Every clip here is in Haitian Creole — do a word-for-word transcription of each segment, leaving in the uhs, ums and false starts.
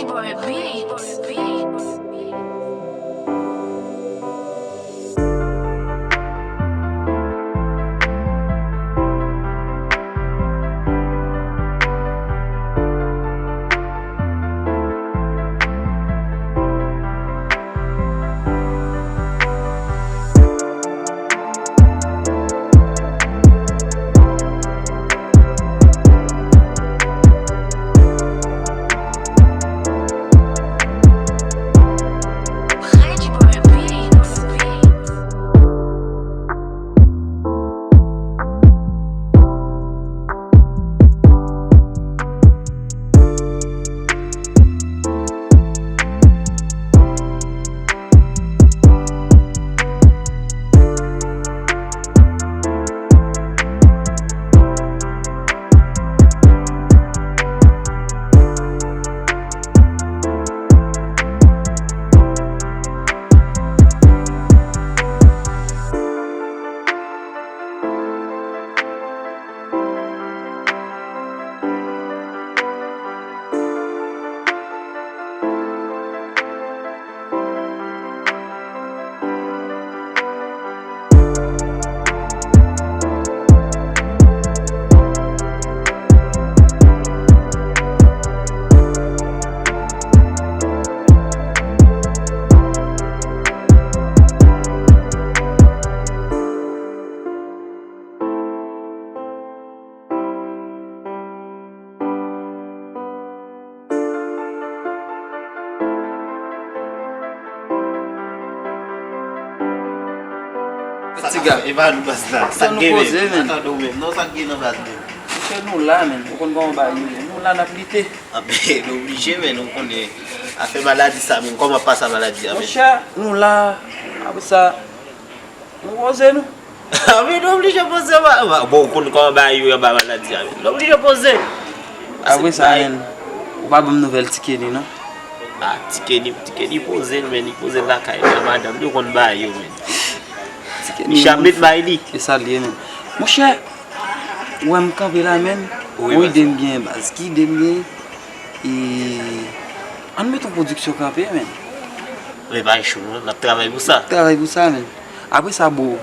Boy Beats. Tiga. Epa nou baz la. Sa k gen menm? Tande w menm. Non, sa k gen nan baz menm? Monchè, nou la, menn. Ou konn kòman bagay yo ye. Nou la, n ap lite. Anben, nou oblije, menn. Ou konnen afè maladi sa, menn. Kòman pase maladi a, menn? Monchè, nou la. Apre sa, nou poze nou. Anben, nou oblije poze, ba, ba, bon, ou konn kòman bagay yo anba maladi a, menn. Nou oblije poze. Apre sa, menn, ou pa ban m nouvèl Ti Kenny, non? Ah, Ti Kenny, Ti Kenny poze l, menn, li poze l lakay li, madanm li konn bagay yo, menn. Ti Kenny, misye ap met may li. E sa l ye, menn. Monchè, ou wè m kanpe la, menn? Wi, yon ide m gen, baz. Ki ide m gen? E, ann met yon pwodiksyon kanpe, menn. Men pa cho, non, n ap travay pou sa. Travay pou sa, menn. Apre sa, bro,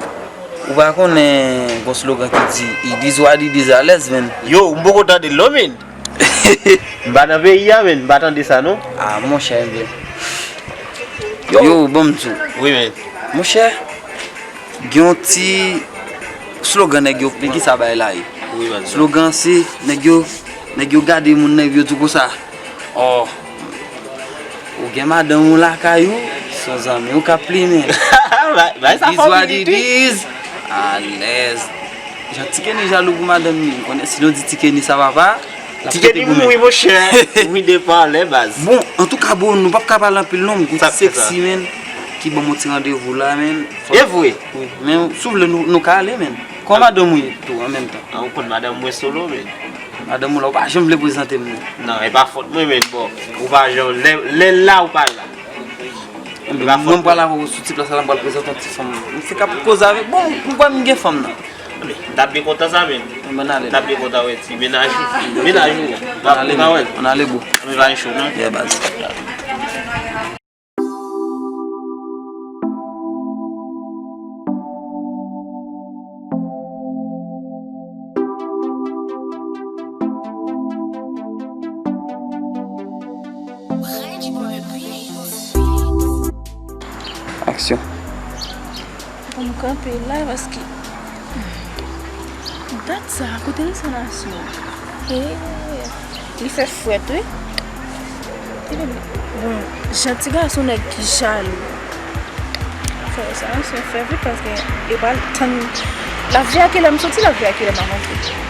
ou pa konnen gon slogan ki di, "It is what it is, alèz, menn." Yo, m poko tande l non, menn. M pa nan peyi a, menn, m pa tande sa, non. Ah, monchè, menn. Yo, bon, m di w. Wi, menn. Monchè, gen yon ti slogan nèg yo, men ki sa bay la ye? Wi, baz. Slogan se, nèg yo, nèg yo gade moun nan epi yo di w konsa, "Oh, ou gen madanm ou lakay ou, se yon zanmi w k ap plimen." Bay, bay sa fò vini tou. It is what it is. Alèz. Jan Ti Kenny jalou pou madanm li, ou konnen si nou di Ti Kenny sa papa, l ap pete goumen. Ti Kenny mouri, monchè. Wi, depi anlè, baz. Bon, antouka, bro, nou p ap ka pale anpil non, m gon ti seksi, menn, ki ban m yon ti randevou la, menn. E vre? Wi, men si w vle, nou, nou ka ale, menn. Kòman madanm ou ye tou, an menm tan? Ah, ou konn madanm mwen solo, menn. Madanm ou la, ou pa janm vle prezante m, non. Non, e pa fòt mwen, menn, bon. Ou pa janm, lè, lè l la, ou pa la. Mwen pral avè w sou ti plas la, m pral prezante yon ti fanm. M fèk ap koze avèk, bon, m kwè m gen fanm nan. M t ap byen kontan sa, menn. Bon, n ale. M t ap byen kontan wè ti mennaj ou. Mennaj ou. M ap kontan wè l. Ann ale, bro. Ann ale, bro. Yeah, baz. Aksyon. Bon, m kanpe la paske dat sa, kote resanasyon? Hey, li fè frèt, wi. Bon, jan ti gason nèg ki jalou. Fè resanasyon, fè vit paske yo pral tann. Lavi a kilè m soti, lavi a kilè m ap antre.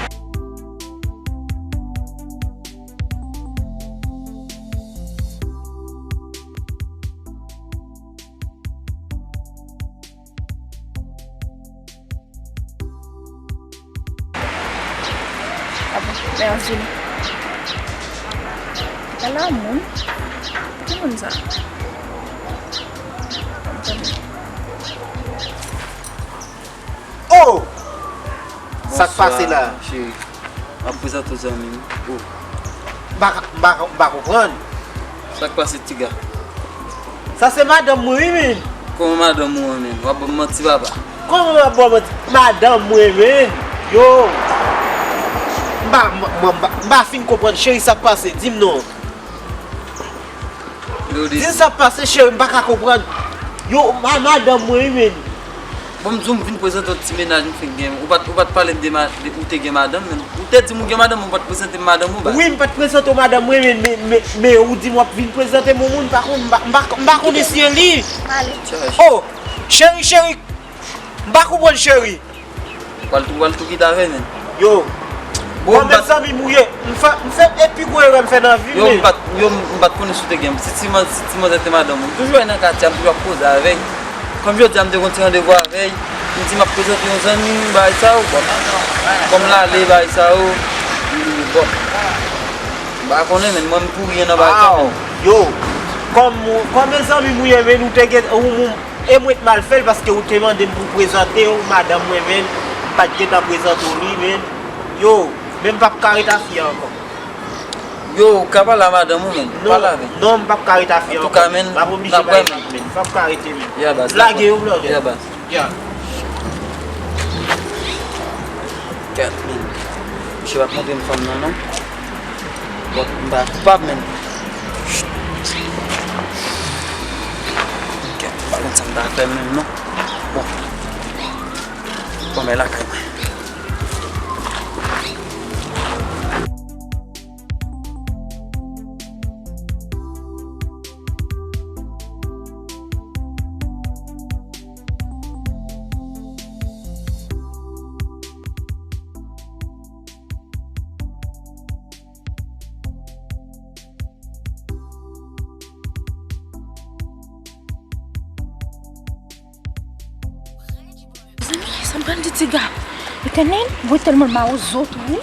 Ah bon, men an vini. Ala moun. Ki moun sa? Oh! Sa k pase la? Bonswa, cheri. M ap prezante w zanmi m. Oh. M pa, m pa, m pa konprann. Sa k pase, Tiga? Sa se madanm mwen, wi, men. Kòman madanm ou an, men? W ap ban m manti, papa. Kòman m ap ba w manti? Madanm mwen, men. Yo. M pa, m, m, m pa, m pa fin konprann, cheri, sa k pase. Di m non. Yo, di m sa k pase, cheri, m pa ka konprann. Yo, ma, madanm mwen, wi, men. Bon, m di w, m vin prezante w ti mennaj m fenk gen. Ou pa t, ou pa t pale m de ma-, de, ou te gen madanm, men. Ou te di m ou gen madanm, ou pa t prezante m madanm ou, baz. Wi, m pa t prezante w madanm mwen, men, men, men, men ou di m w ap vin prezante m yon moun, m pa konn, m pa, m pa, m pa konnen si e li. Oh, cheri, cheri, m pa konprann, cheri. W al tou, w al tou kite avè l, men. Yo. Bon, bon, m pa t, zanmi m ou ye. M fè, m fè epi gwo erè m fè nan vi m, yo, men. M pa t, yo, m pa t konnen si w te gen. Si ti man-, si ti manzè te madanm ou. M toujou wè nan katye a, m toujou ap koze avè l. Kòm jodi a, m te gon ti randevou avè l. M di m ap prezante yon zanmi m, bagay sa yo, bon. Kòm l ale, bagay sa yo, m di, bon. M pa konnen, men, mwen, m pou ryen nan bagay sa, men. Yo, kòm, kòm e zanmi m ou ye, men, ou te gen, ou, ou, E mwen t mal fè l paske ou te mande m pou prezante w madanm mwen, men m pa t gentan prezante w li, men. Yo, men m p ap ka ret a fi a ankò. Yo, ou ka pale a madanm ou, men. Pale avè l. Non, non, m p ap ka ret a fi a ankò. Antouka, men, m ap oblije bay li, men. M p ap ka rete, men. Ya, baz, lage yo, blòdè. Ya, baz. Ya. Kèt, men. Misye pa t montre m fanm nan, non. Bon, m pa koupab, men. Kèt, m pa konn sa m ta fè menm, non. Bon. Bon, men lakay mwen. Mezanmi, sa m pral di Tiga? Etènèl, mwen tèlman mawozo tou wi.